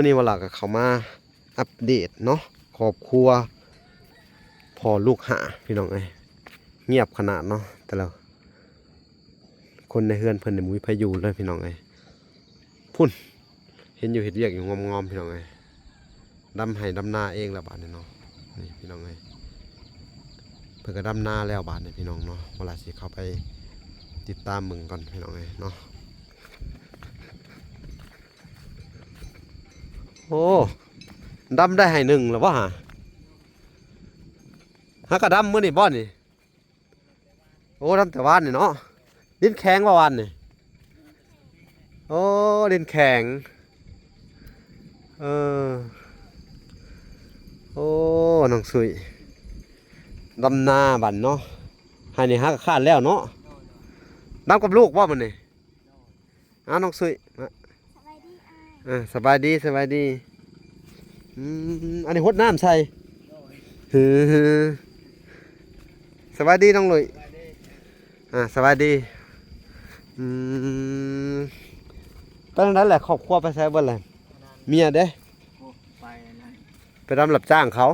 ມື້ນີ້ວາລາກໍເຂົ້າມາອັບເດດເນາະ ຄອບຄົວພໍ່ລູກຫ້າ ພີ່ນ້ອງເອີຍ. ງຽບຂະໜາດເນາະ ແຕ່ລະຄົນໃນເຮືອນເພິ່ນນີ້ບໍ່ມີໃຜຢູ່ເລີຍ ພີ່ນ້ອງເອີຍ. ພຸ້ນ ເຫັນຢູ່ເຮັດວຽກຢູ່ງອມໆ ພີ່ນ້ອງເອີຍ. ດຳໄຮ່ດຳນາເອງລະບາດນີ້ເນາະ ນີ້ພີ່ນ້ອງເອີຍ. ເພິ່ນກໍດຳນາແລ້ວບາດນີ້ ພີ່ນ້ອງເນາະ. ວາລາຊິເຂົ້າໄປຕິດຕາມເບິ່ງກ່ອນ ພີ່ນ້ອງເອີຍເນາະ. ໂອ້ ດຳໄດ້ໄຮ່ໜຶ່ງແລ້ວບໍ່ຫາ? ຫາກະດຳມື້ນີ້ບໍ່ນີ້? ໂອ້ ດຳແຕ່ວານນີ້ເນາະ. ດິນແຂງບໍ່ວານນີ້? ໂອ້ ດິນແຂງ. ເອີ ໂອ້ ນ້ອງສຸ້ຍ ດຳນາບາດເນາະ. ໄຮ່ນີ້ຫາກະຄາດແລ້ວເນາະ. ດຳກັບລູກບໍ່ມື້ນີ້? ອ້າວ ນ້ອງສຸ້ຍ ສະບາຍດີອ້າຍ. ເອີ ສະບາຍດີ ສະບາຍດີ. ອືມ ອັນນີ້ຫົດນ້ຳໃສ່. ໂດຍ ເອີ ສະບາຍດີນ້ອງລຸ້ຍ. ສະບາຍດີ ອ່າ ສະບາຍດີ. ອືມ ເປັນຈັ່ງໃດແຫຼະ ຄອບຄົວໄປໃສເບິດແຫຼະ? ອັນນັ້ນ ເມຍເດ້? ໂອ້ ໄປອັນນັ້ນ ໄປດຳຮັບຈ້າງເຂົາ.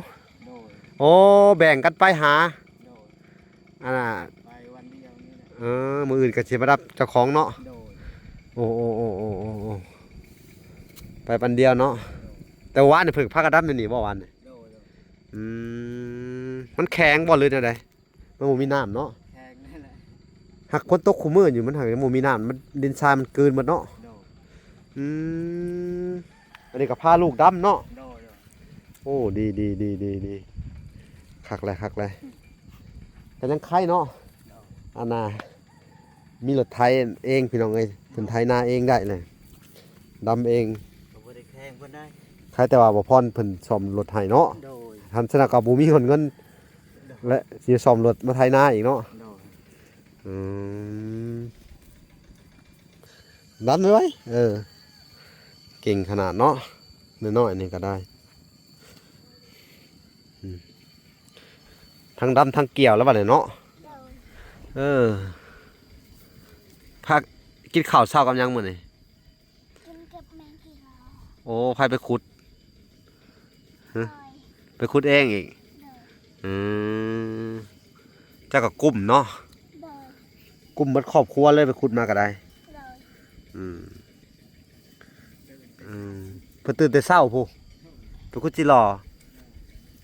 ໂດຍ ໂອ້ ແບ່ງກັນໄປຫາ. ໂດຍ ອັນນ່າ ໄປວັນດຽວນີ້ແຫຼະ. ເອີ ມື້ອື່ນກໍຊິມາຮັບເຈົ້າຂອງເນາະ. ໂດຍ ໂອ້ ໂອ້ ໄປວັນດຽວເນາະ. ໂດຍ ແຕ່ວານນີ້ເພິ່ນພາກັນດຳຢູ່ນີ້ບໍ່ວານນີ້? ໂດຍ ໂດຍ ອືມ ມັນແຂງບໍ່ ຫຼືແນວໃດ? ມັນບໍ່ມີນ້ຳເນາະ. ແຂງນັ້ນແຫຼະ ຫາກຝົນຕົກຄູ່ມື້ຢູ່ ມັນຫາກຍັງບໍ່ມີນ້ຳ ມັນ ດິນຊາຍມັນກືນໝົດເນາະ. ໂດຍ ອືມ ອັນນີ້ກໍພາລູກດຳເນາະ. ໂດຍ ໂດຍ ໂອ້ ດີ ດີ ຄັກແຫຼະ ຄັກແຫຼະ. ອືມ ກໍຍັງໄຄເນາະ. ໂດຍ ອັນນ່າ ມີລົດໄຖເອງ ພີ່ນ້ອງເອີຍ. ເພິ່ນໄຖນາເອງໄດ້ເລີຍ ດຳເອງ ກໍບໍ່ໄດ້ແຂງປານໃດ. ໃຄແຕ່ວ່າບໍ່ພອນເພິ່ນສ້ອມລົດໃຫ້ເນາະ. ໂດຍ ຄັນຊັ້ນກໍບໍ່ມີເງິນ ໂດຍ ແລະ ຊິສ້ອມລົດມາໄຖນາອີກເນາະ. ໂດຍ ອືມ ດັນໄວໆ ເອີ ເກັ່ງຂະໜາດເນາະ ນ້ອຍໆ ນີ້ກໍໄດ້. ອືມ ທັງດຳທັງກ່ຽວແລ້ວບັດນີ້ເນາະ. ໂດຍ ເອີ ພາ ກິນເຂົ້າເຊົ້າກັບຫຍັງມື້ນີ້? ກິນກັບແມງກີ່ລາ. ໂອ້ ໃຜໄປຂຸດ? ຮະ? ຂ້ອຍ ໄປຂຸດເອງອີກ? ໂດຍ ອືມ ເຈົ້າກໍກຸ້ມເນາະ. ໂດຍ ກຸ້ມເບິດຄອບຄົວເລີຍ ໄປຂຸດມາກໍໄດ້. ໂດຍ ອືມ ອືມ ເພິ່ນຕື່ນແຕ່ເຊົ້າພຸ້ນ ໄປຂຸດຈິຫຼໍ່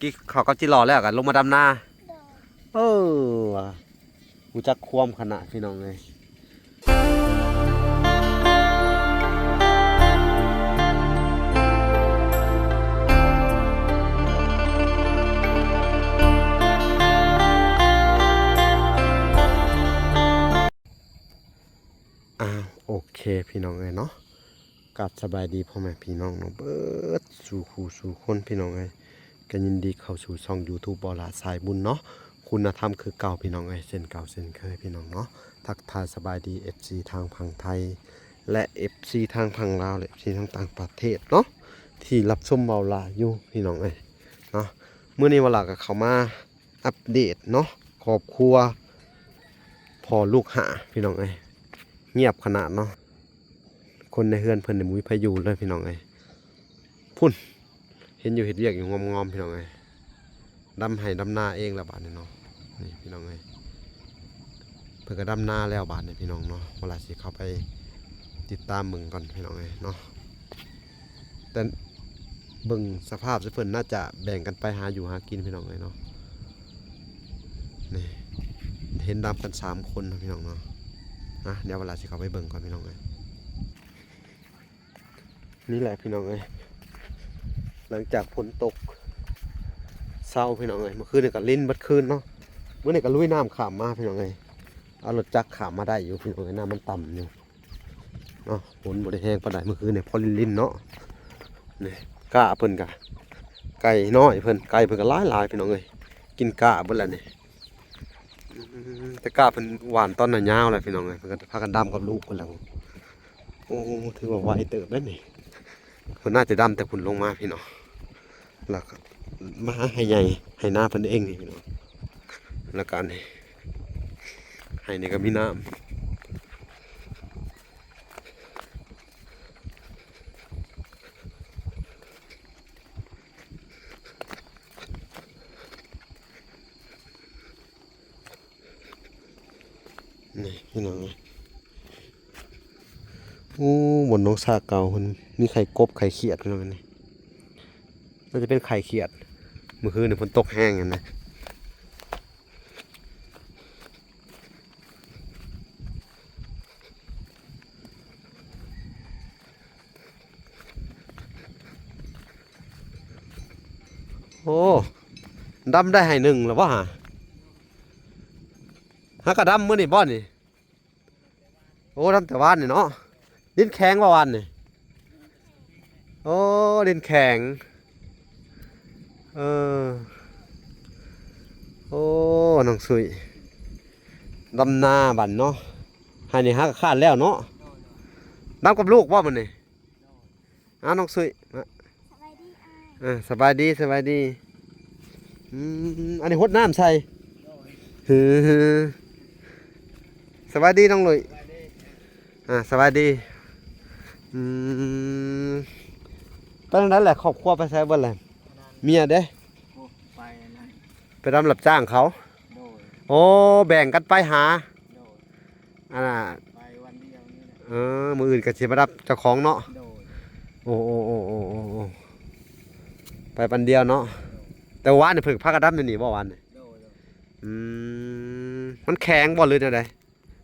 ກິນເຂົ້າກັບຈິຫຼໍ່ແລ້ວກໍລົງມາດຳນາ. ໂດຍ ເອີ ຮູ້ຈັກຄວາມຂະໜາດ ພີ່ນ້ອງເອີຍ. ອ້າວ ໂອເຄ ພີ່ນ້ອງເອີຍເນາະ. ກາບສະບາຍດີພໍ່ແມ່ພີ່ນ້ອງເນາະ ເບິດສູ່ຄູ່ສູ່ຄົນ ພີ່ນ້ອງເອີຍ. ກໍຍິນດີເຂົ້າສູ່ຊ່ອງຢູທູບ ບໍ່ຫຼ້າສາຍບຸນເນາະ ຄຸນນະທຳຄືເກົ່າ ພີ່ນ້ອງເອີຍ ເຊັ່ນເກົ່າເຊັ່ນເຄີຍ ພີ່ນ້ອງເນາະ. ທັກທາຍສະບາຍດີ ເອັຟຊີ ທາງຝັ່ງໄທ ແລະ ເອັຟຊີ ທາງຝັ່ງລາວ ແລະ ເອັຟຊີ ທາງຕ່າງປະເທດເນາະ ທີ່ຮັບຊົມເວົ້າຫຼ້າຢູ່ ພີ່ນ້ອງເອີຍເນາະ. ມື້ນີ້ວາລາກໍເຂົ້າມາອັບເດດເນາະ ຄອບຄົວພໍ່ລູກຫ້າ ພີ່ນ້ອງເອີຍ. ງຽບຂະໜາດເນາະ ຄົນໃນເຮືອນເພິ່ນນີ້ບໍ່ມີໃຜຢູ່ເລີຍ ພີ່ນ້ອງເອີຍ. ພຸ້ນ ເຫັນຢູ່ເຮັດວຽກຢູ່ງອມໆ ພີ່ນ້ອງເອີຍ. ດຳໄຮ່ດຳນາເອງລະບາດນີ້ເນາະ ນີ້ພີ່ນ້ອງເອີຍ. ເພິ່ນກໍດຳນາແລ້ວບາດນີ້ ພີ່ນ້ອງເນາະ. ວາລາຊິເຂົ້າໄປຕິດຕາມເບິ່ງກ່ອນ ພີ່ນ້ອງເອີຍເນາະ. ແຕ່ເບິ່ງສະພາບຊະ ເພິ່ນໜ້າຈະແບ່ງກັນໄປຫາຢູ່ຫາກິນ ພີ່ນ້ອງເອີຍເນາະ. ນີ້ ເຫັນດຳກັນສາມຄົນເນາະ ພີ່ນ້ອງເນາະ. ນະ ດຽວວາລາຊິເຂົ້າໄປເບິ່ງກ່ອນ ພີ່ນ້ອງເອີຍ. ນີ້ແຫຼະ ພີ່ນ້ອງເອີຍ ຫຼັງຈາກຝົນຕົກເຊົາ ພີ່ນ້ອງເອີຍ. ມື້ຄືນນີ້ກໍລິນເບິດຄືນເນາະ. ມື້ນີ້ກໍລຸຍນ້ຳຂ້າມມາ ພີ່ນ້ອງເອີຍ. ເອົາລົດຈັກຂ້າມມາໄດ້ຢູ່ ພີ່ນ້ອງເອີຍ ນ້ຳມັນຕ່ຳຢູ່ເນາະ. ຝົນບໍ່ໄດ້ແຮງປານໃດ ມື້ຄືນນີ້ພໍລິນໆ ເນາະ. ນີ້ ກ້າເພິ່ນກະ ໄກ່ນ້ອຍເພິ່ນ ໄກ່ເພິ່ນກະຫຼາຍໆ ພີ່ນ້ອງເອີຍ. ກິນກ້າເບິດແລ້ວນີ້. ອືມ ແຕ່ກ້າເພິ່ນຫວ່ານຕອນໜ້າຍາວແຫຼະ ພີ່ນ້ອງເອີຍ. ເພິ່ນກໍພາກັນດຳກັບລູກເພິ່ນແລ້ວ. ໂອ້ ຖືວ່າໄວເຕີບເດ້ນີ້. ເພິ່ນໜ້າຈະດຳແຕ່ພຸ້ນລົງມາ ພີ່ນ້ອງ. ແລ້ວກໍມາຫາໄຮ່ໃຫຍ່ ໄຮ່ນາເພິ່ນເອງນີ້ ພີ່ນ້ອງ. ແລ້ວກໍອັນນີ້ ໄຮ່ນີ້ກໍມີນ້ຳ. ອື ນີ້ພີ່ນ້ອງເອີຍ ໂອ້ ບ່ອນໜອງສາເກົ່າເພິ່ນມີໄຂ່ກົບໄຂ່ຂຽດພີ່ນ້ອງ ນີ້ໜ້າຈະເປັນໄຂ່ຂຽດ ມື້ຄືນນີ້ຝົນຕົກແຮງຫັ້ນນະ. ໂອ້ ດຳໄດ້ໄຮ່ໜຶ່ງແລ້ວບໍ່ຫາ? ຫາກະດຳມື້ນີ້ບໍ່ນີ້? ໂອ້ ດຳແຕ່ວານນີ້ເນາະ. ດິນແຂງບໍ່ວານນີ້? ໂອ້ ດິນແຂງ ເອີ ໂອ້ ນ້ອງສຸ້ຍ ດຳນາບັດເນາະ. ໄຮ່ນີ້ຫາກະຄາດແລ້ວເນາະ. ດຳກັບລູກບໍ່ມື້ນີ້? ອ້າວ ນ້ອງສຸ້ຍ ສະບາຍດີອ້າຍ. ເອີ ສະບາຍດີ ສະບາຍດີ. ອືມ ອັນນີ້ຫົດນ້ຳໃສ່. ສະບາຍດີນ້ອງລຸຍ. ອ່າ ສະບາຍດີ. ອືມ ເປັນຈັ່ງໃດແຫຼະ ຄອບຄົວໄປໃສເບິດແຫຼະ? ເມຍເດ້? ໂອ້ ໄປອັນນັ້ນ ໄປດຳຮັບຈ້າງເຂົາ. ໂດຍ. ໂອ້ ແບ່ງກັນໄປຫາ. ໂດຍ. ອັນນ່າ ໄປວັນດຽວນີ້ແຫຼະ. ເອີ ມື້ອື່ນກໍຊິມາຮັບເຈົ້າຂອງເນາະ. ໂດຍ. ໂອ້ ໂອ້ ໄປວັນດຽວເນາະ. ໂດຍ. ແຕ່ວານນີ້ເພິ່ນພາກັນດຳຢູ່ນີ້ບໍ່ວານນີ້? ໂດຍ ໂດຍ. ອືມ ມັນແຂງບໍ່ ຫຼືແນວໃດ?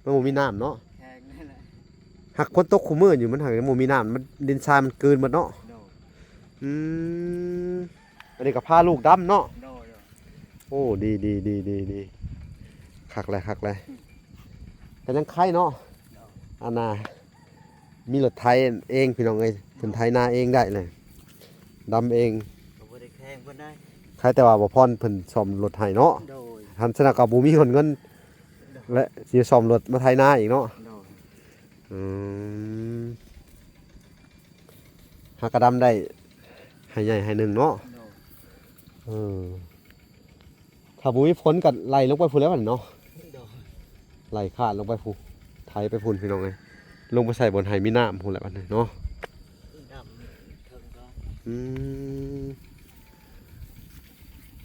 ມັນບໍ່ມີນ້ຳເນາະ. ແຂງນັ້ນແຫຼະ. ຫາກຝົນຕົກຄູ່ມື້ຢູ່ ມັນຫາກຍັງບໍ່ມີນ້ຳ ມັນ ດິນຊາຍມັນກືນໝົດເນາະ. ໂດຍ. ອືມ ອັນນີ້ກໍພາລູກດຳເນາະ. ໂດຍ ໂດຍ. ໂອ້ ດີ ດີ ດີ ດີ ດີ ຄັກແຫຼະ ຄັກແຫຼະ. ອືມ ກໍຍັງໄຄເນາະ. ໂດຍ. ອັນນ່າ ມີລົດໄຖເອງພີ່ນ້ອງເອີຍ ເພິ່ນໄຖນາເອງໄດ້ເລີຍ ດຳເອງ ກໍບໍ່ໄດ້ແຂງປານໃດ. ໃຄແຕ່ວ່າບໍ່ພອນເພິ່ນສ້ອມລົດໃຫ້ເນາະ. ໂດຍ. ຄັນຊັ້ນນະກໍບໍ່ມີເງິນ ໂດຍ ແລະຊິສ້ອມລົດມາໄຖນາອີກເນາະ. ໂດຍ. ອືມ ຫາກະດຳໄດ້ໄຮ່ໃຫຍ່ໄຮ່ໜຶ່ງເນາະ. ໂດຍ. ເອີ ຖ້າບໍ່ມີຝົນກໍໄຫຼລົງໄປພຸ້ນແລ້ວບັດນີ້ເນາະ. ໂດຍ. ໄຫຼຂາດລົງໄປພຸ້ນ ໄຖໄປພຸ້ນພີ່ນ້ອງເອີຍ ລົງໄປໃສ່ບ່ອນໄຮ່ມີນ້ຳພຸ້ນແຫຼະບັດນີ້ເນາະ. ດຳເຖິງກໍ ອືມ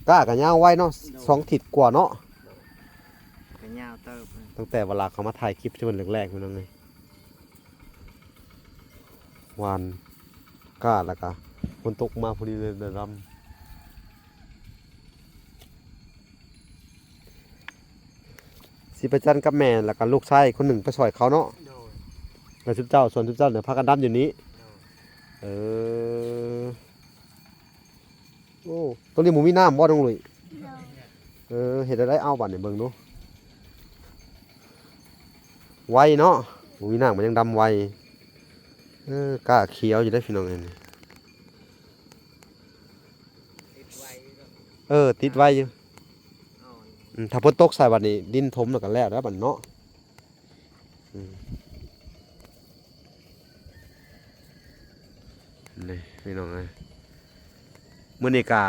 ກ້າກໍຍາວໄວເນາະ. ໂດຍ. ສອງທິດກວ່າເນາະ. ໂດຍ. ກໍຍາວເຕີບ ຕັ້ງແຕ່ເວລາເຂົາມາຖ່າຍຄລິບທີ່ເພິ່ນແລກໆ ພີ່ນ້ອງເອີຍ. ຫວ່ານກ້າແລ້ວກະຝົນຕົກມາພໍດີເລີຍ ດຳ. ຊິໄປຈັນກັບແມ່ ແລ້ວກະລູກຊາຍຄົນໜຶ່ງໄປຊ່ອຍເຂົາເນາະ. ໂດຍ. ແລ້ວຊຸມເຈົ້າ ສ່ວນຊຸມເຈົ້ານີ້ພາກັນດຳຢູ່ນີ້. ໂດຍ. ເອີ. ໂອ້ ຕົງນີ້ບໍ່ມີນ້ຳບໍ່ນ້ອງລຸຍ? ໂດຍ. ເອີ ເຮັດແນວໃດເອົາບາດນີ້ເບິ່ງດູ ໄວເນາະ ບໍ່ມີນ້ຳມັນຍັງດຳໄວ. ເອີ ກ້າຂຽວຢູ່ເດ້ພີ່ນ້ອງເອີຍ ນີ້ ຕິດໄວຢູ່ເນາະ. ເອີ ຕິດໄວຢູ່ ອ່ອນ ອືມ ຖ້າຝົນຕົກໃສ່ບາດນີ້ດິນຖົມແລ້ວກໍແລ້ວແລ້ວບາດເນາະ. ອືມ ນີ້ພີ່ນ້ອງເອີຍ ມື້ນີ້ກະ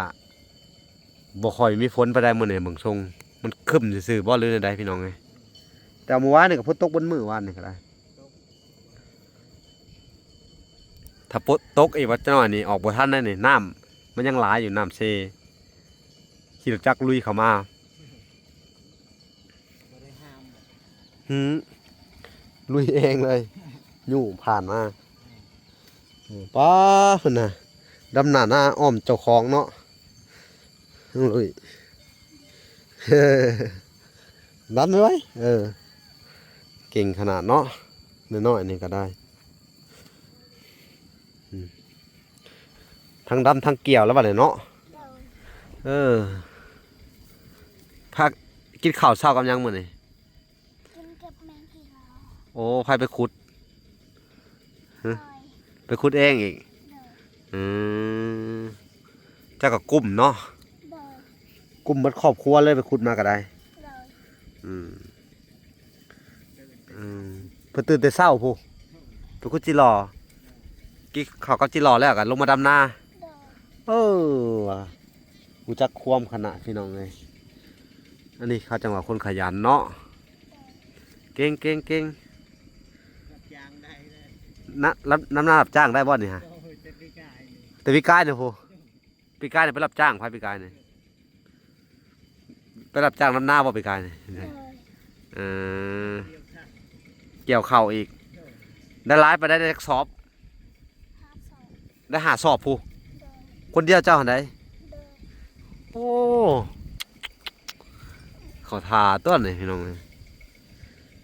ບໍ່ຄ່ອຍມີຝົນປານໃດ ມື້ນີ້ເບິ່ງຊົງມັນຄຶ້ມຊື່ໆບໍ່ ຫຼືແນວໃດພີ່ນ້ອງເອີຍ. ແຕ່ມື້ວານນີ້ກໍຝົນຕົກເບິດມື້ ວານນີ້ກໍໄດ້. ຖ້າຝົນຕົກອີກວ່າຈັກໜ້ອຍນີ້ອອກບໍ່ທັນໄດ໋ນີ້ ນ້ຳມັນຍັງຫຼາຍຢູ່ ນ້ຳເຊ ຂີ່ລົດຈັກລຸຍເຂົ້າມາ. ບໍ່ໄດ້ຫ້າມບໍ່? ຫື ລຸຍເອງເລີຍ ຍູ້ຜ່ານມາ. ເອີ ປ້າ ພຸ້ນນະ ດຳໜ້ານາອ້ອມເຈົ້າຂອງເນາະ ລຸຍ ດຳໄວໆ. ເອີ ເກັ່ງຂະໜາດເນາະ ນ້ອຍໆນີ້ກໍໄດ້. ອືມ ທັງດຳທັງກ່ຽວແລ້ວບັດນີ້ເນາະ. ໂດຍ. ເອີ ພາ ກິນເຂົ້າເຊົ້າກັບຫຍັງມື້ນີ້? ກິນກັບແມງກີລາ. ໂອ້ ໃຜໄປຂຸດ? ຮະ? ຂ້ອຍ. ໄປຂຸດເອງອີກ? ໂດຍ. ອືມ ເຈົ້າກໍກຸ້ມເນາະ? ໂດຍ. ກຸ້ມເບິດຄອບຄົວເລີຍ ໄປຂຸດມາກໍໄດ້. ໂດຍ. ອືມ ອືມ ເພິ່ນຕື່ນແຕ່ເຊົ້າພຸ້ນ ໄປຂຸດຈິຫຼໍ່ ກິນເຂົ້າກັບຈິຫຼໍ່ແລ້ວກໍລົງມາດຳນາ. ໂດຍ. ເອີ ວ່າ ຮູ້ຈັກຄວາມຂະໜາດ ພີ່ນ້ອງເອີຍ. ອັນນີ້ເຂົາຈັ່ງວ່າຄົນຂະຫຍັນເນາະ. ໂດຍ. ເກັ່ງໆໆ. ນະ ນຳໜ້າຮັບຈ້າງໄດ້ບໍ່ນີ້ຮະ? ໂດຍ ແຕ່ປີກາຍນີ້ ແຕ່ປີກາຍນີ້ພຸ້ນ. ປີກາຍນີ້ໄປຮັບຈ້າງໃຜ ປີກາຍນີ້? ໄປຮັບຈ້າງນຳນາບໍ່ ປີກາຍນີ້? ໂດຍ. ເອີ ຮ ກ່ຽວເຂົ້າອີກ. ໄດ້ຫຼາຍປານໃດ? ໄດ້ຈັກສອບ? ຫ້າສອບ. ໄດ້ຫ້າສອບພຸ້ນ. ໂດຍ. ຄົນດຽວເຈົ້າຫັ້ນໃດ? ໂດຍ. ໂອ້ ເຂົ້າທ່າຕົວນີ້ພີ່ນ້ອງເອີຍ.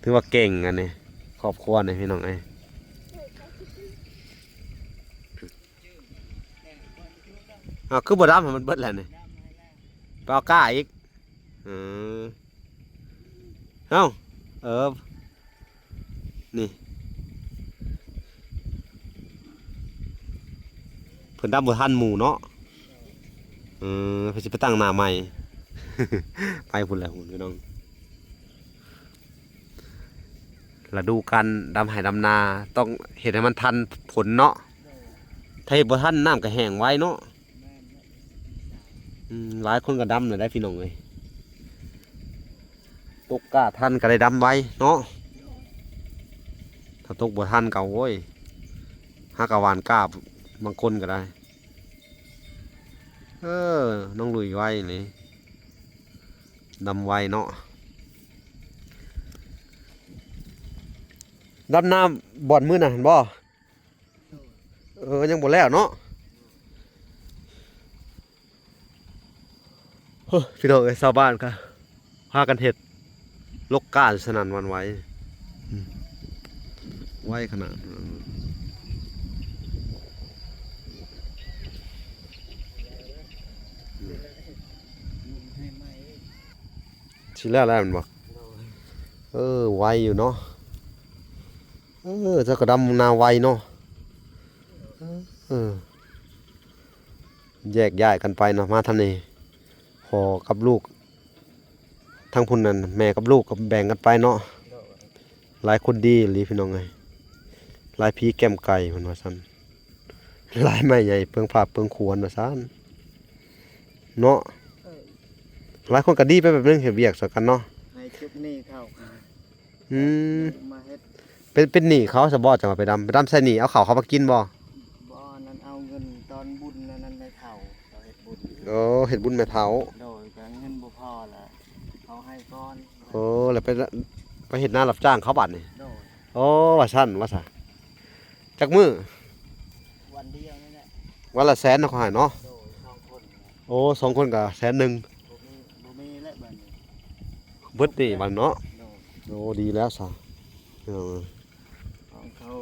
ຖືວ່າເກັ່ງອັນນີ້ ຄອບຄົວນີ້ພີ່ນ້ອງເອີຍ. ອ້າວ ຄືບໍ່ດຳໃຫ້ມັນເບິດແລ້ວນີ້? ໄປເອົາກ້າອີກ. ເອີ ເອົ້າ ເອີ ນີ້ ເພິ່ນດຳບໍ່ທັນໝູ່ເນາະ. ເອີ ເພິ່ນຊິໄປຕັ້ງໜ້າໃໝ່. ໄປພຸ້ນແຫຼະພຸ້ນພີ່ນ້ອງ. ລະດູການດຳໄຮ່ດຳນາ ຕ້ອງເຮັດໃຫ້ມັນທັນຜົນເນາະ. ຖ້າເຮັດບໍ່ທັນ ນ້ຳກໍແຫ້ງໄວເນາະ. ອືມ ຫຼາຍຄົນກໍດຳແລ້ວໄດ໋ພີ່ນ້ອງເອີຍ. ຕົກກ້າທັນກໍໄດ້ດຳໄວເນາະ. ຖ້າຕົກບໍ່ທັນກໍ ໂອ້ຍ ຫາກະຫວ່ານກ້າບາງຄົນກໍໄດ້. ເອີ ນ້ອງລຸຍໄວນີ້ ດຳໄວເນາະ. ດຳນາບ່ອນມື້ນັ້ນຫັ້ນບໍ່? ເອີ ຍັງບໍ່ແລ້ວເນາະ. ເຮີ້ຍ ພີ່ນ້ອງເອີຍ ຊາວບ້ານກໍພາກັນເຮັດ ລົກກ້າຢູ່ສະນັ້ນຫວັ່ນໄຫວ. ອືມ ໄວຂະໜາດ ຊິແລ້ວແລ້ວແມ່ນບໍ່? ໂດຍ. ເອີ ໄວຢູ່ເນາະ. ເອີ ເຈົ້າກໍດຳນາໄວເນາະ. ເອີ ແຍກຍ້າຍກັນໄປເນາະ ມາທາງນີ້ ພໍ່ກັບລູກ ທາງພຸ້ນນັ້ນ ແມ່ກັບລູກກໍແບ່ງກັນໄປເນາະ. ໂດຍ. ຫຼາຍຄົນດີອີ່ຫຼີພີ່ນ້ອງເອີຍ ຫຼາຍຜີແກ້ມໄກ່ ເພິ່ນວ່າຊັ້ນ. ຫຼາຍໄມ້ໃຫຍ່ເປືອງຜ້າເປືອງຂວນວ່າຊັ້ນເນາະ. ເອີ ຫຼາຍຄົນກໍດີໄປແບບໜຶ່ງ ເຮັດວຽກຊ່ອຍກັນເນາະ ໃຫ້ຈຸດໜີ້ເຂົາ. ອືມ ມາເຮັດ ເປັນ ເປັນໜີ້ເຂົາຊະບໍ່ ຈັ່ງວ່າໄປດຳ ໄປດຳໃສ່ໜີ້ ເອົາເຂົ້າເຂົາມາກິນບໍ່? ບໍ່ ອັນນັ້ນເອົາເງິນຕອນບຸນອັນນັ້ນແມ່ເຖົ້າ ເຂົາເຮັດບຸນ. ໂອ້ ເຮັດບຸນແມ່ເຖົ້າ. ໂດຍ ກໍເງິນບໍ່ພໍລະ ເຂົາໃຫ້ກ່ອນ. ໂອ້ ແລ້ວໄປ ໄປເຮັດນາຮັບຈ້າງເຂົາບາດນີ້. ໂດຍ. ໂອ້ ວ່າຊັ້ນ ວ່າຊະ. ຈັກມື້? ວັນດຽວນີ້ແຫຼະ ວັນລະແສນເນາະ ເຂົາໃຫ້ເນາະ. ໂດຍ ສອງຄົນ. ໂອ້ ສອງຄົນກໍແສນໜຶ່ງ. ບໍ່ມີ ບໍ່ມີແລ້ວບັດນີ້ ເບິດໜີ້ບັດເນາະ. ໂດຍ. ໂອ້ ດີແລ້ວຊະ. ເອີ ຂອງເຂົາ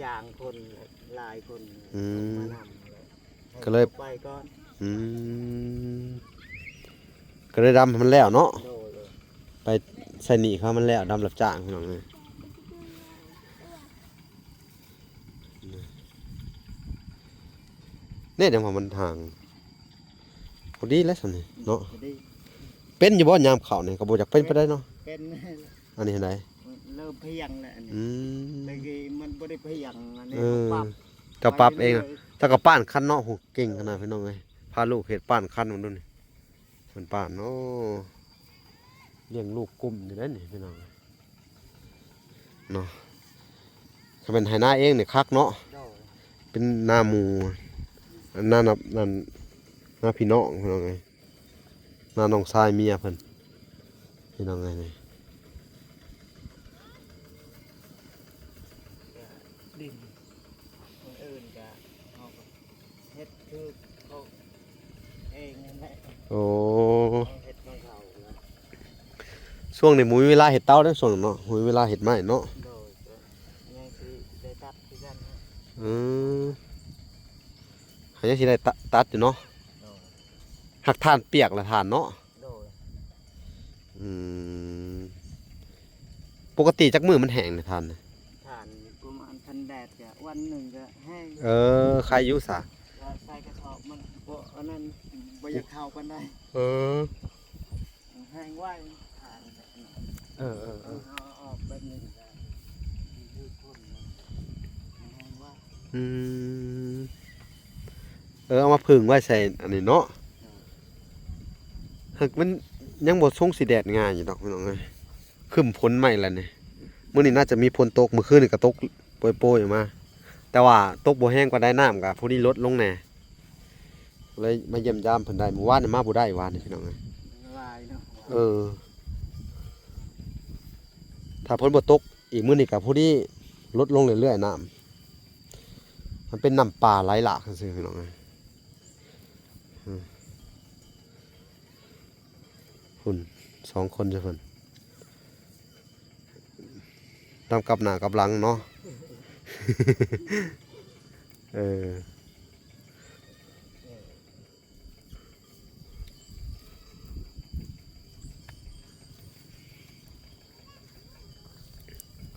ຈ້າງຄົນຫຼາຍຄົນ. ອືມ ມານຳ ກໍເລີຍໄປກ່ອນ. ອືມ ກໍເລີຍດຳໃຫ້ມັນແລ້ວເນາະ. ໂດຍ. ໄປໃຊ້ໜີ້ເຂົາໃຫ້ມັນແລ້ວ ດຳຮັບຈ້າງພີ່ນ້ອງເອີຍ. ນີ້ ແນວວ່າມັນຫ່າງ ພໍດີແລ້ວສ່ຳນີ້ເນາະ. ພໍດີ. ເປັນຢູ່ບໍ່ຍາມເຂົ້ານີ້? ກໍບໍ່ຢາກເປັນປານໃດເນາະ. ເປັນ. ອັນນີ້ຫັ້ນໃດ? ເລີ່ມພຽງແລ້ວອັນນີ້. ອືມ ແຕ່ກີ້ມັນບໍ່ໄດ້ພຽງ ອັນນີ້ ເອີ ເຮົາປັບ ເຈົ້າປັບເອງ. ເຈົ້າກໍປ້ານຄັນເນາະ. ໂຫ ເກັ່ງຂະໜາດພີ່ນ້ອງເອີຍ. ພາລູກເຮັດ ປ້ານຄັນເບິ່ງດູນີ້. ເພິ່ນປ້ານ ໂອ້ ລ້ຽງລູກກຸ້ມຢູ່ເດ້ນີ້ພີ່ນ້ອງເນາະ. ຖ້າແມ່ນໄຮ່ນາເອງນີ້ຄັກເນາະ. ໂດຍ. ເປັນນາໝູ່ ນາ ນາ ນາພີ່ນ້ອງພີ່ນ້ອງເອີຍ. ນານ້ອງຊາຍເມຍເພິ່ນ ພີ່ນ້ອງເອີຍນີ້. ດິນຄົນອື່ນກະເຮົາກໍເຮັດຄືເຂົາເອງນັ້ນແຫຼະ. ໂອ້ ເຮົາເຮັດຂອງເຂົານະ. ຊ່ວງນີ້ບໍ່ມີເວລາເຮັດເຕົາເດ້ ຊ່ວງນັ້ນເນາະ ບໍ່ມີເວລາເຮັດໄມ້ເນາະ. ໂດຍ. ກໍຍັງຊິໄດ້ຕັດຄືກັນນະ. ອືມ ຫາຍັງຊິໄດ້ຕະ ຕັດຢູ່ເນາະ. ໂດຍ. ຫາກຖ່ານປຽກລະຖ່ານເນາະ. ໂດຍ. ອືມ ປົກກະຕິຈັກມື້ມັນແຫ້ງນະຖ່ານນະ? ຖ່ານປະມານຄັນແດດກະວັນໜຶ່ງກະແຫ້ງ. ເອີ ໄຄຢູ່ສະ. ໃສ່ກະສອບມັນບໍ່ ອັນນັ້ນ ບໍ່ຢາກເຂົ້າປານໃດ. ເອີ ແຫ້ງໄວ ຖ່ານ. ເອີ ເອີ ເອີ ເອົາອອກແບບນີ້ກະຄືຄົນ ມັນແຫ້ງໄວ. ອືມ ເອີ ເອົາມາເພິ່ງໄວ້ໃສ່ອັນນີ້ເນາະ. ຫາກມັນຍັງບໍ່ຊົງຊິແດດງ່າຍຢູ່ດອກພີ່ນ້ອງເອີຍ. ຄຶ້ມຝົນໃໝ່ລະນີ້. ມື້ນີ້ໜ້າຈະມີຝົນຕົກ ມື້ຄືນນີ້ກໍຕົກໂປຍໆມາ ແຕ່ວ່າຕົກບໍ່ແຮງປານໃດ ນ້ຳກໍພໍດີລົດລົງແດ່ ເລີຍມາຢ້ຽມຢາມເພິ່ນໄດ້. ມື້ວານນີ້ມາບໍ່ໄດ້ ວານນີ້ພີ່ນ້ອງເອີຍ. ເອີ ຖ້າຝົນບໍ່ຕົກ ອີກມື້ນີ້ກໍພໍດີລົດລົງເລື້ອຍໆ ນ້ຳ ມັນເປັນນ້ຳປ່າໄຫຼຫຼາກຊື່ໆ ພີ່ນ້ອງເອີຍ. ອືມ ພຸ້ນ ສອງຄົນຢູ່ພຸ້ນ ຕາມກັບໜ້າກັບຫຼັງເນາະ. ເອີ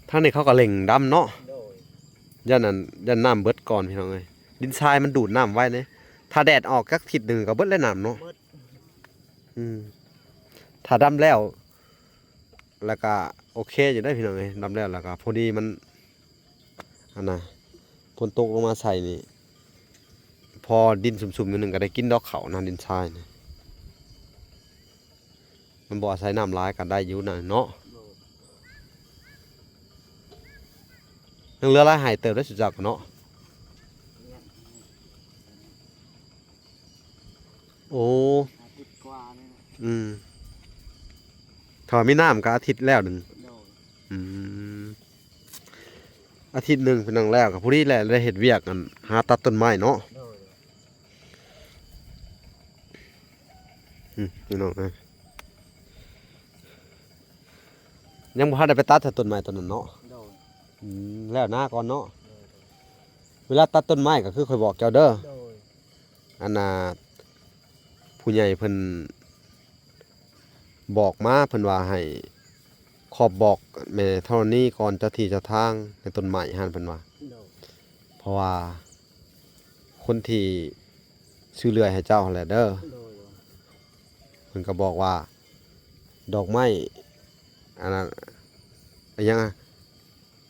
ທາງນີ້ເຂົາກໍເລັ່ງດຳເນາະ. ໂດຍ ຢ້ານອັນ ຢ້ານນ້ຳເບິດກ່ອນ ພີ່ນ້ອງເອີຍ. ດິນຊາຍມັນດູດນ້ຳໄວເດ້. ຖ້າແດດອອກຈັກທິດໜຶ່ງກໍເບິດແລ້ວນ້ຳເນາະ. ເບິດ ອືມ ຖ້າດຳແລ້ວ ແລ້ວກະໂອເຄຢູ່ເດ້ພີ່ນ້ອງເອີຍ. ດຳແລ້ວ ແລ້ວກະພໍດີມັນ ອັນນ່າ ຝົນຕົກລົງມາໃສ່ນີ້ ພໍດິນຊຸ່ມໆ ໜ້ອຍໜຶ່ງກໍໄດ້ກິນດອກເຂົ້ານະ ດິນຊາຍນີ້. ມັນບໍ່ອາໄສນ້ຳຫຼາຍກໍໄດ້ຢູ່ນະເນາະ. ໂດຍ ຍັງເຫຼືອຫຼາຍໄຮ່ເຕີບເດ້ ສຸຈັກເນາະ. ໂອ້ ອາທິດກວ່ານີ້ນະ. ອືມ ຖ້າວ່າມີນ້ຳກໍອາທິດແລ້ວໜຶ່ງ. ໂດຍ ອືມ ອາທິດໜຶ່ງເປັນຫຍັງແລ້ວ ກໍພໍດີແຫຼະ ໄດ້ເຮັດວຽກອັນຫາຕັດຕົ້ນໄມ້ເນາະ. ໂດຍ ອືມ ພີ່ນ້ອງເອີຍ ຍັງບໍ່ທັນໄດ້ໄປຕັດ ແຕ່ຕົ້ນໄມ້ຕົ້ນນັ້ນເນາະ. ໂດຍ ອືມ ແລ້ວນາກ່ອນເນາະ. ໂດຍ ເວລາຕັດຕົ້ນໄມ້ກໍຄືຂ້ອຍບອກເຈົ້າເດີ. ໂດຍ ອັນນ່າ ຜູ້ໃຫຍ່ເພິ່ນບອກມາ ເພິ່ນວ່າໃຫ້ຂອບບອກແມ່ທໍລະນີກ່ອນເຈົ້າທີ່ເຈົ້າທາງໃນຕົ້ນໄມ້ຫັ້ນ ເພິ່ນວ່າ. ໂດຍ ເພາະວ່າຄົນທີ່ຊື້ເລື່ອຍໃຫ້ເຈົ້າຫັ້ນແຫຼະເດີ. ໂດຍ ເພິ່ນກໍບອກວ່າ ດອກໄມ້ ອັນນັ້ນ ອີຫຍັງອະ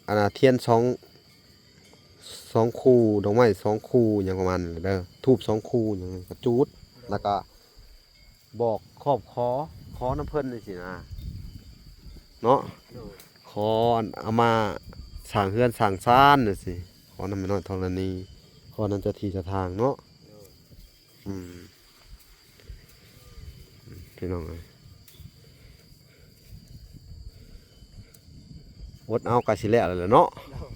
ອັນນ່າ ທຽນສອງ ສອງຄູ່ ດອກໄມ້ສອງຄູ່ ຫຍັງປະມານນັ້ນແຫຼະເດີ ທູບສອງຄູ່ຫຍັງ ກະຈູດ ແລ້ວກະບອກຂອບຂໍ ຂໍນຳເພິ່ນຈັ່ງຊີ້ນະເນາະ. ໂດຍ ຂໍເອົາມາສ້າງເຮືອນສ້າງຊານຈັ່ງຊີ້ ຂໍນຳແມ່ນ້ອຍທໍລະນີ ຂໍນຳເຈົ້າທີ່ເຈົ້າທາງເນາະ. ໂດຍ ອືມ ພີ່ນ້ອງເອີຍ ອົດເອົາ ໃກ້ຊິແລ້ວແລ້ວເນາະ. ໂດຍ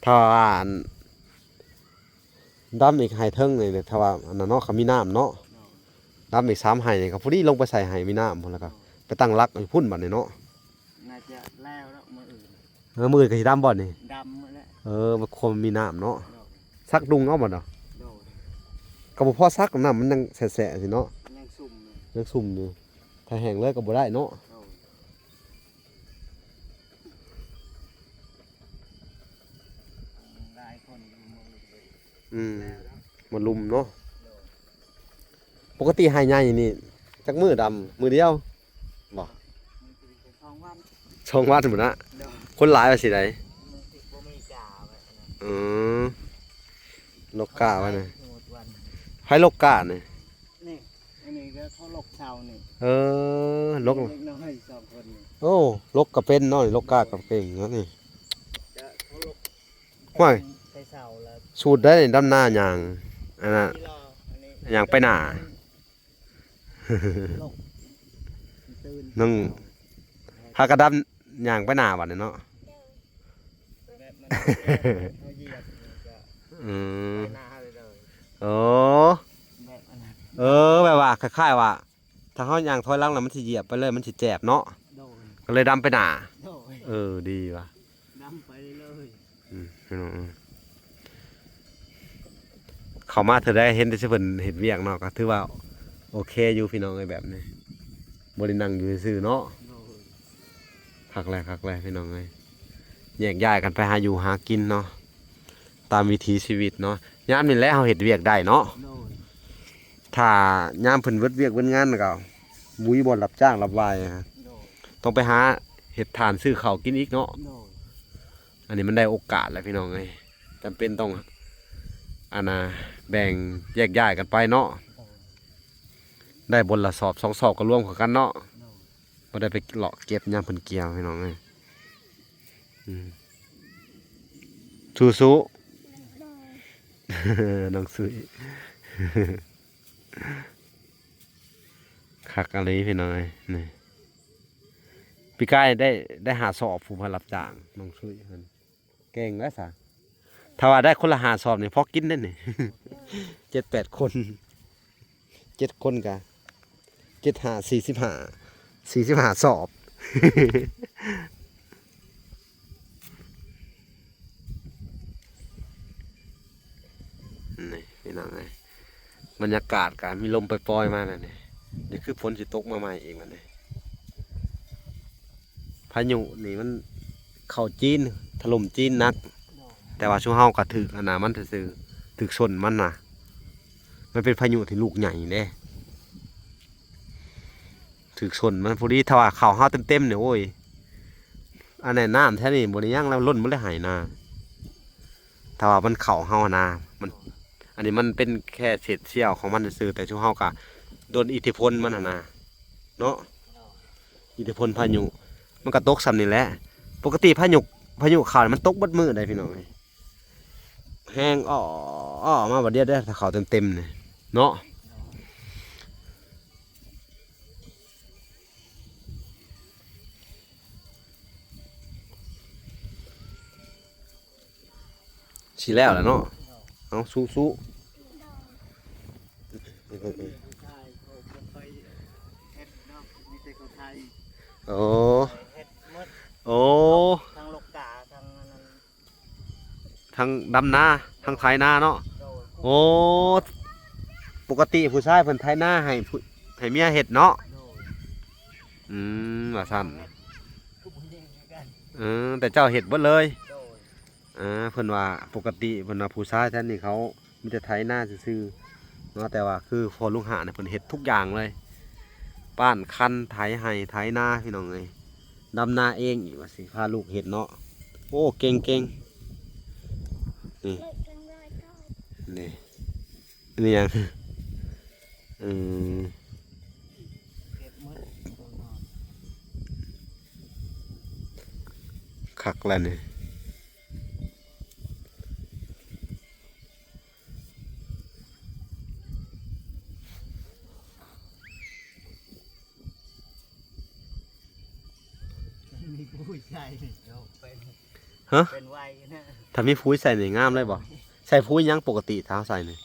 ຖ້າວ່າອັນ ດຳອີກໄຮ່ເທິງນີ້ ຖ້າວ່າອັນນັ້ນເນາະ ຄັນມີນ້ຳເນາະ. ໂດຍ ດຳອີກສາມໄຮ່ນີ້ ກໍພໍດີລົງໄປໃສ່ໄຮ່ມີນ້ຳພຸ້ນ ແລ້ວກໍ ໂດຍ ໄປຕັ້ງຫຼັກຢູ່ພຸ້ນບັດນີ້ເນາະ. ໜ້າຈະແລ້ວແລ້ວມື້ອື່ນ. ເອີ ມື້ອື່ນກໍຊິດຳບໍ່ນີ້? ດຳໝົດແລ້ວ. ເອີ ມັນຄວາມມີນ້ຳເນາະ. ໂດຍ ສັກດຸ່ງເອົາບໍ່ເນາະ? ໂດຍ ກໍບໍ່ພໍສັກ ນ້ຳມັນຍັງແສະໆ ຊີ້ເນາະ. ຍັງຊຸ່ມຢູ່ ຍັງຊຸ່ມຢູ່ ຖ້າແຫ້ງເລີຍກໍບໍ່ໄດ້ເນາະ. ໂດຍ ຫຼາຍຄົນຢູ່ເມືອງລຸມເດ້. ອືມ ແລ້ວເນາະ ມາລຸມເນາະ. ໂດຍ ປົກກະຕິໄຮ່ໃຫຍ່ນີ້ຈັກມື້ດຳ? ມື້ດຽວບໍ່? ສອງວັນ ສອງວັນພຸ້ນນະ. ໂດຍ ຄົນຫຼາຍວ່າຊິໄດ໋. ມັນຊິບໍ່ມີກາໄວ້ນະ. ອືມ ລົກກາໄວ້ນະ. ໃຜລົກການີ້? ນີ້ ອັນນີ້ກໍເຂົາລົກເຊົານີ້. ເອີ ລົກ ເດັກນ້ອຍສອງຄົນນີ້. ໂອ້ ລົກກໍເປັນເນາະ ລົກກາກໍເກັ່ງເນາະນີ້. ຈະເຂົາລົກ ຫ້ວຍ ໃສ່ເຊົາແລ້ວ ສູດໄດ້ດຳນາຍ່າງ ອັນນ່າ ທີ່ລໍ ອັນນີ້ ຍ່າງໄປໜ້າ ລົກ ຕື່ນ ໜຶ່ງ ພາກັນດຳຍ່າງໄປໜ້າບັດນີ້ເນາະ. ແບບມັນ ເຮົາຢຽບນີ້ກໍ ອືມ ໄປໜ້າເຮົາເລີຍ. ໂອ້ ແບບອັນນັ້ນ ເອີ ແບບວ່າຄ້າຍໆວ່າ ຖ້າເຮົາຍ່າງຖອຍຫຼັງແລ້ວມັນຊິຢຽບໄປເລີຍ ມັນຊິແຈບເນາະ. ໂດຍ ກໍເລີຍດຳໄປໜ້າ. ໂດຍ ເອີ ດີວ່ະ ດຳໄປເລີຍ. ອືມ ພີ່ນ້ອງເອີຍ ເຂົ້າມາເທື່ອໃດເຫັນແຕ່ເພິ່ນເຮັດວຽກເນາະ ກໍຖືວ່າໂອເຄຢູ່ ພີ່ນ້ອງເອີຍ ແບບນີ້ ບໍ່ໄດ້ນັ່ງຢູ່ຊື່ໆເນາະ. ໂດຍ ຄັກແຫຼະ ຄັກແຫຼະ ພີ່ນ້ອງເອີຍ ແຍກຍ້າຍກັນໄປຫາຢູ່ຫາກິນເນາະ ຕາມວິຖີຊີວິດເນາະ. ຍາມນີ້ແຫຼະເຮົາເຮັດວຽກໄດ້ເນາະ. ໂດຍ ຖ້າຍາມເພິ່ນເບິດວຽກເບິດງານກໍບໍ່ມີບ່ອນຮັບຈ້າງຮັບວາຍ. ໂດຍ ຕ້ອງໄປຫາເຮັດຖ່ານຊື້ເຂົ້າກິນອີກເນາະ. ໂດຍ ອັນນີ້ມັນໄດ້ໂອກາດແລ້ວ ພີ່ນ້ອງເອີຍ ຈຳເປັນຕ້ອງ ອັນນ່າ ແບ່ງແຍກຍ້າຍກັນໄປເນາະ. ໂດຍ ໄດ້ບົນລະສອບສອງສອບກໍລວມເຂົ້າກັນເນາະ. ໂດຍ ບໍ່ໄດ້ໄປເລາະເກັບຍາມເພິ່ນກ່ຽວ ພີ່ນ້ອງເອີຍ. ອືມ ສູ້ໆ ນ້ອງສຸ້ຍ ຄັກອີ່ຫຼີ ພີ່ນ້ອງເອີຍ ນີ້. ປີກາຍໄດ້ ໄດ້ຫ້າສອບ ຜູ້ມາຮັບຈ້າງນ້ອງຊຸຍເພິ່ນ ເກັ່ງແລ້ວຊະ. ຖ້າວ່າໄດ້ຄົນລະຫ້າສອບນີ້ ພໍກິນເດ້ນີ້ ເຈັດແປດຄົນ ເຈັດຄົນກະ ເຈັດຫ້າ ສີ່ສິບຫ້າ ສີ່ສິບຫ້າສອບ. ນີ້ພີ່ນ້ອງເອີຍ ບັນຍາກາດກະມີລົມປ່ອຍໆມາແລ້ວນີ້ ດຽວຄືຝົນຊິຕົກມາໃໝ່ອີກບັດນີ້. ພາຍຸນີ້ມັນເຂົ້າຈີນ ຖະຫຼົ່ມຈີນໜັກ ແຕ່ວ່າຊຸມເຮົາກະຖືກອັນນະມັນຊື່ໆ ຖືກຊົນມັນນະ. ມັນເປັນພາຍຸທີ່ລູກໃຫຍ່ເດ້ ຖືກຊົນມັນພໍດີ. ຖ້າວ່າເຂົ້າເຮົາເຕັມໆນີ້ ໂອ້ຍ ອັນນັ້ນ ນ້ຳແຖວນີ້ບໍ່ໄດ້ຫຍັງແລ້ວ ລົ້ນໝົດແລ້ວໄຮ່ນາ. ຖ້າວ່າມັນເຂົ້າເຮົານະ ມັນ ອັນນີ້ມັນເປັນແຄ່ເສດສ່ຽວຂອງມັນຊື່ໆ ແຕ່ຊຸມເຮົາກະໂດນອິດທິພົນມັນຫັ້ນນະເນາະ. ອິດທິພົນພາຍຸ ມັນກະຕົກຊ່ຳນີ້ແຫຼະ. ປົກກະຕິພາຍຸ ພາຍຸເຂົ້ານີ້ມັນຕົກເບິດມື້ໃດ໋ພີ່ນ້ອງເອີຍ ແຮງ ອໍ້ ອໍ້ ມາບາດດຽວເດີ ຖ້າເຂົ້າເຕັມໆນີ້ເນາະ. ຊິແລ້ວແລ້ວເນາະ ເອົາ ສູ້ໆ. ໂອ້ ໂອ້ ທັງລົກກາ ທັງອັນນັ້ນ ທັງດຳນາ ທັງໄຖນາເນາະ. ໂອ້ ປົກກະຕິຜູ້ຊາຍເພິ່ນໄຖນາໃຫ້ຜູ້ ໃຫ້ເມຍເຮັດເນາະ. ອືມ ວ່າຊັ້ນ ເອີ ແຕ່ເຈົ້າເຮັດເບິດເລີຍ. ເອີ ເພິ່ນວ່າປົກກະຕິ ເພິ່ນວ່າຜູ້ຊາຍແຖວນີ້ເຂົາມີແຕ່ໄຖນາຊື່ໆເນາະ ແຕ່ວ່າຄືພໍ່ລຸງຫານເພິ່ນເຮັດທຸກຢ່າງເລີຍ ປ້ານຄັນ ໄຖໄຮ່ ໄຖນາ ພີ່ນ້ອງເອີຍ ດຳນາເອງອີກ ວ່າຊິພາລູກເຮັດເນາະ. ໂອ້ ເກັ່ງໆ ນີ້ ນີ້ ນີ້ຫຍັງ ອືມ ຄັກແລ້ວນີ້. ມີປຸ໋ຍໃສ່ ເປັນ ຮະ ເປັນໄວນະ. ຖ້າມີປຸ໋ຍໃສ່ນີ້ງາມເລີຍບໍ່? ໃສ່ປຸ໋ຍຫຍັງປົກກະຕິຖ້າເຮົາໃສ່ນີ້?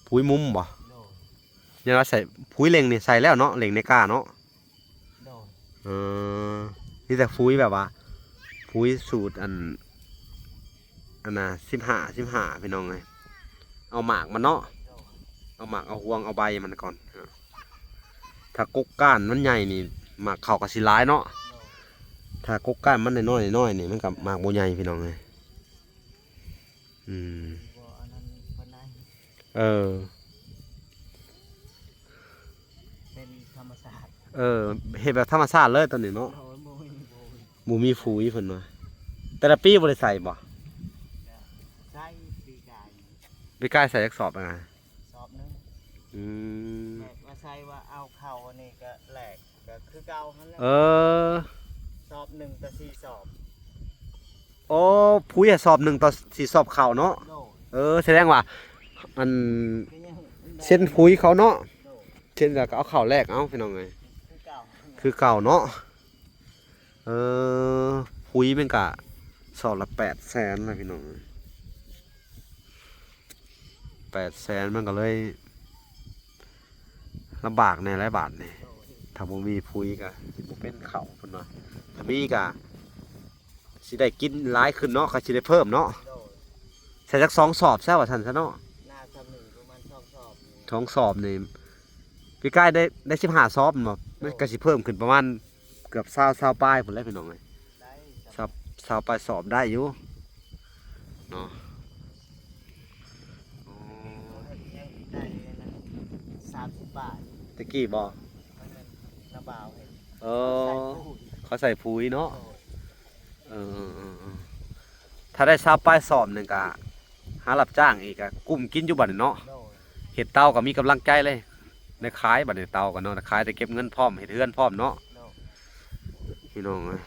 ປຸ໋ຍມຸມບໍ່? ໂດຍ ຍັງວ່າໃສ່ປຸ໋ຍເລັ່ງນີ້ໃສ່ແລ້ວເນາະ ເລັ່ງໃນກ້າເນາະ. ໂດຍ ເອີ ມີແຕ່ປຸ໋ຍແບບວ່າ ປຸ໋ຍສູດອັນ ອັນນະ ສິບຫ້າ ສິບຫ້າ ພີ່ນ້ອງເອີຍ ເອົາໝາກມັນເນາະ. ໂດຍ ເອົາໝາກ ເອົາຮວງ ເອົາໃບມັນກ່ອນ. ຖ້າກົກກ້ານມັນໃຫຍ່ນີ້ ໝາກເຂົ້າກະຊິຫຼາຍເນາະ. ໂດຍ ຖ້າກົກກ້ານມັນນ້ອຍໆ ນ້ອຍໆນີ້ ມັນກະໝາກບໍ່ໃຫຍ່ ພີ່ນ້ອງເອີຍ. ອືມ ບໍ່ອັນນັ້ນປານໃດ. ເອີ ເປັນທຳມະຊາດ. ເອີ ເຮັດແບບທຳມະຊາດເລີຍຕອນນີ້ເນາະ. ໂດຍ ບໍ່ມີ ບໍ່ມີ ບໍ່ມີປຸ໋ຍເພິ່ນວ່າ. ແຕ່ລະປີບໍ່ໄດ້ໃສ່ບໍ່? ໃສ່ປີກາຍ. ປີກາຍໃສ່ຈັກສອບນະ? ສອບໜຶ່ງ. ອືມ ແບບວ່າໃສ່ວ່າເອົາເຂົ້າອັນນີ້ກະແລກ ກະຄືເກົ່າຫັ້ນແຫຼະ. ເອີ ສອບໜຶ່ງຕໍ່ສີ່ສອບ. ໂອ້ ປຸ໋ຍສອບໜຶ່ງຕໍ່ສີ່ສອບເຂົ້າເນາະ. ໂດຍ ເອີ ສະແດງວ່າ ອັນ ກະຍັງ ເຊັນປຸ໋ຍເຂົາເນາະ. ໂດຍ ເຊັນແລ້ວກະເອົາເຂົ້າແລກເອົາ ພີ່ນ້ອງເອີຍ ຄືເກົ່າ ຄືເກົ່າເນາະ. ເອີ ປຸ໋ຍມັນກະສອບລະແປດແສນລະ ພີ່ນ້ອງເອີຍ. ແປດແສນມັນກະເລີຍລຳບາກແດ່ແຫຼະບາດນີ້. ໂດຍ ຖ້າບໍ່ມີປຸ໋ຍກະຊິບໍ່ເປັນເຂົ້າເພິ່ນວ່າ ຖ້າມີກະຊິໄດ້ກິນຫຼາຍຂຶ້ນເນາະ ກະຊິໄດ້ເພີ່ມເນາະ. ໂດຍ ໃສ່ຈັກສອງສອບຊະວ່າຊັ້ນຊະເນາະ. ໜ້າຈະມີປະມານສອງສອບ. ສອງສອບນີ້ ປີກາຍໄດ້ ໄດ້ສິບຫ້າສອບແມ່ນບໍ່? ໂດຍ ມັນກະຊິເພີ່ມຂຶ້ນປະມານ ເກືອບຊາວ ຊາວປາຍພຸ້ນແຫຼະ ພີ່ນ້ອງເອີຍ. ໄດ້ ຊາວ ຊາວປາຍສອບໄດ້ຢູ່ເນາະ. ໂອ້ ເຂົາເຮັດຫຍັງໄດ້ນັ້ນ ສາມສິບບາດ ແຕ່ກີ້ບໍ່? ອັນນັ້ນ ນ້າບ່າວເຮັດ. ເອີ ເຂົາໃສ່ປຸ໋ຍ ເຂົາໃສ່ປຸ໋ຍເນາະ. ໂດຍ ເອີ ເອີ ເອີ ເອີ ຖ້າໄດ້ຊາວປາຍສອບໜຶ່ງກະຫາຮັບຈ້າງອີກ ກະກຸ້ມກິນຢູ່ບັດນີ້ເນາະ. ໂດຍ ເຮັດເຕົາກະມີກຳລັງໃຈເລີຍ ໄດ້ຂາຍບັດນີ້ເຕົາກະເນາະ ໄດ້ຂາຍໄດ້ເກັບເງິນພ້ອມ ເຮັດເຮືອນພ້ອມເນາະ. ໂດຍ ພີ່ນ້ອງເອີຍ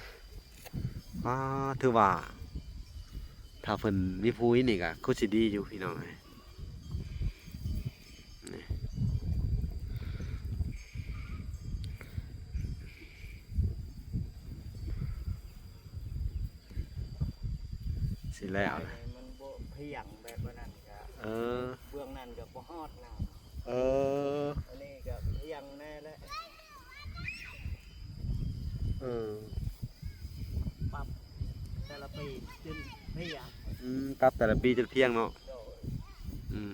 ວ້າ ຖືວ່າຖ້າເພິ່ນມີປຸ໋ຍນີ້ກະຄືຊິດີຢູ່ ພີ່ນ້ອງເອີຍ. ນີ້ ໂ ນີ້ແລ້ວນະ ມັນບໍ່ພຽງແບບວ່ານັ້ນກະ ເອີ ເບື້ອງນັ້ນກະບໍ່ຮອດນ້ຳ ເອີ ອັນນີ້ກະພຽງແນ່ແຫຼະ ເອີ ປັບແຕ່ລະປີຈົນພຽງ ອືມ ປັບແຕ່ລະປີຈົນພຽງເນາະ ໂດຍ ອືມ.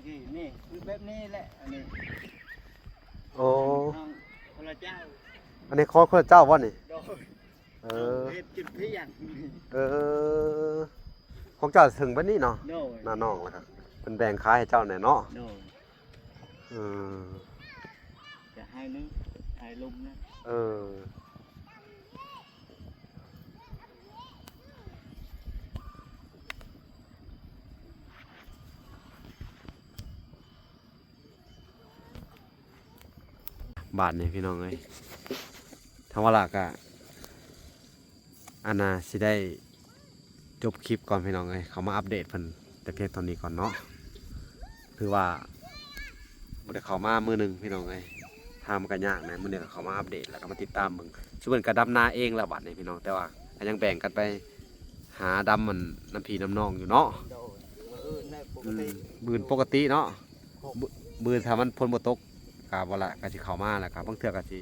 ນີ້ ນີ້ ຄືແບບນີ້ແຫຼະ ອັນນີ້ ໂອ້ ຂອງຄົນລະເຈົ້າ ອັນນີ້ຂອງຄົນລະເຈົ້າບໍ່ນີ້? ໂດຍ ເອີ ເຮັດຈຸດພຽງ ເອີ ຂອງເຈົ້າເຖິງບັດນີ້ເນາະ ໂດຍ ໜ້ານ້ອງ ແລ້ວກໍເພິ່ນແບ່ງຂາຍໃຫ້ເຈົ້າແດ່ເນາະ ໂດຍ ເອີ ຈະໃຫ້ໜຶ່ງ ໃຫ້ລຸມນະ ເອີ ບາດນີ້ພີ່ນ້ອງເອີຍ ທາງວາລະກະ ອັນນ່າ ຊິໄດ້ຈົບຄລິບກ່ອນພີ່ນ້ອງເອີຍ ເຂົ້າມາອັບເດດເພິ່ນແຕ່ພຽງເທົ່ານີ້ກ່ອນເນາະ ຖືວ່າບໍ່ໄດ້ເຂົ້າມາມື້ໜຶ່ງພີ່ນ້ອງເອີຍ ທາງມັນກະຍາກແດ່ ມື້ນີ້ກະເຂົ້າມາອັບເດດ ແລ້ວກະມາຕິດຕາມເບິ່ງ ຊຸມເພິ່ນກະດຳນາເອງແລ້ວບາດນີ້ພີ່ນ້ອງ ແຕ່ວ່າກະຍັງແບ່ງກັນໄປຫາດຳ ອັນ ນຳພີ່ນຳນ້ອງຢູ່ເນາະ ໂດຍ ມື້ອື່ນໄດ້ປົກກະຕິ ອືມ ມື້ອື່ນປົກກະຕິເນາະ ມື້ ມື້ອື່ນຖ້າມັນຝົນບໍ່ຕົກ ກະບໍ່ລະ ກະຊິເຂົ້າມາ ແລ້ວກະບາງເທື່ອກະຊິ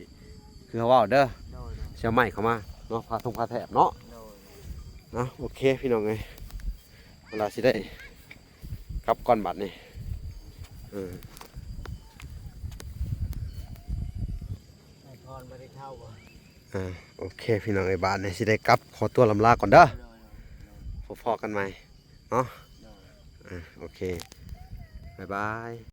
ຄືເຮົາເວົ້າເດີ ໂດຍໆ ຊິເອົາໄມ້ເຂົ້າມາເນາະ ຜ້າທົ່ງຜ້າແຖບເນາະ ໂດຍ ເນາະ ໂອເຄພີ່ນ້ອງເອີຍ ເວລາຊິໄດ້ກັບກ່ອນບັດນີ້ ເອີ ນາຍພອນບໍ່ໄດ້ເຂົ້າບໍ່? ອ່າ ໂອເຄພີ່ນ້ອງເອີຍ ບາດນີ້ຊິໄດ້ກັບ ຂໍຕົວລຳລາກ່ອນເດີ ໂດຍໆໆ ພໍ້ກັນໃໝ່ເນາະ ໂດຍ ອ່າ ໂອເຄ ບາຍບາຍ.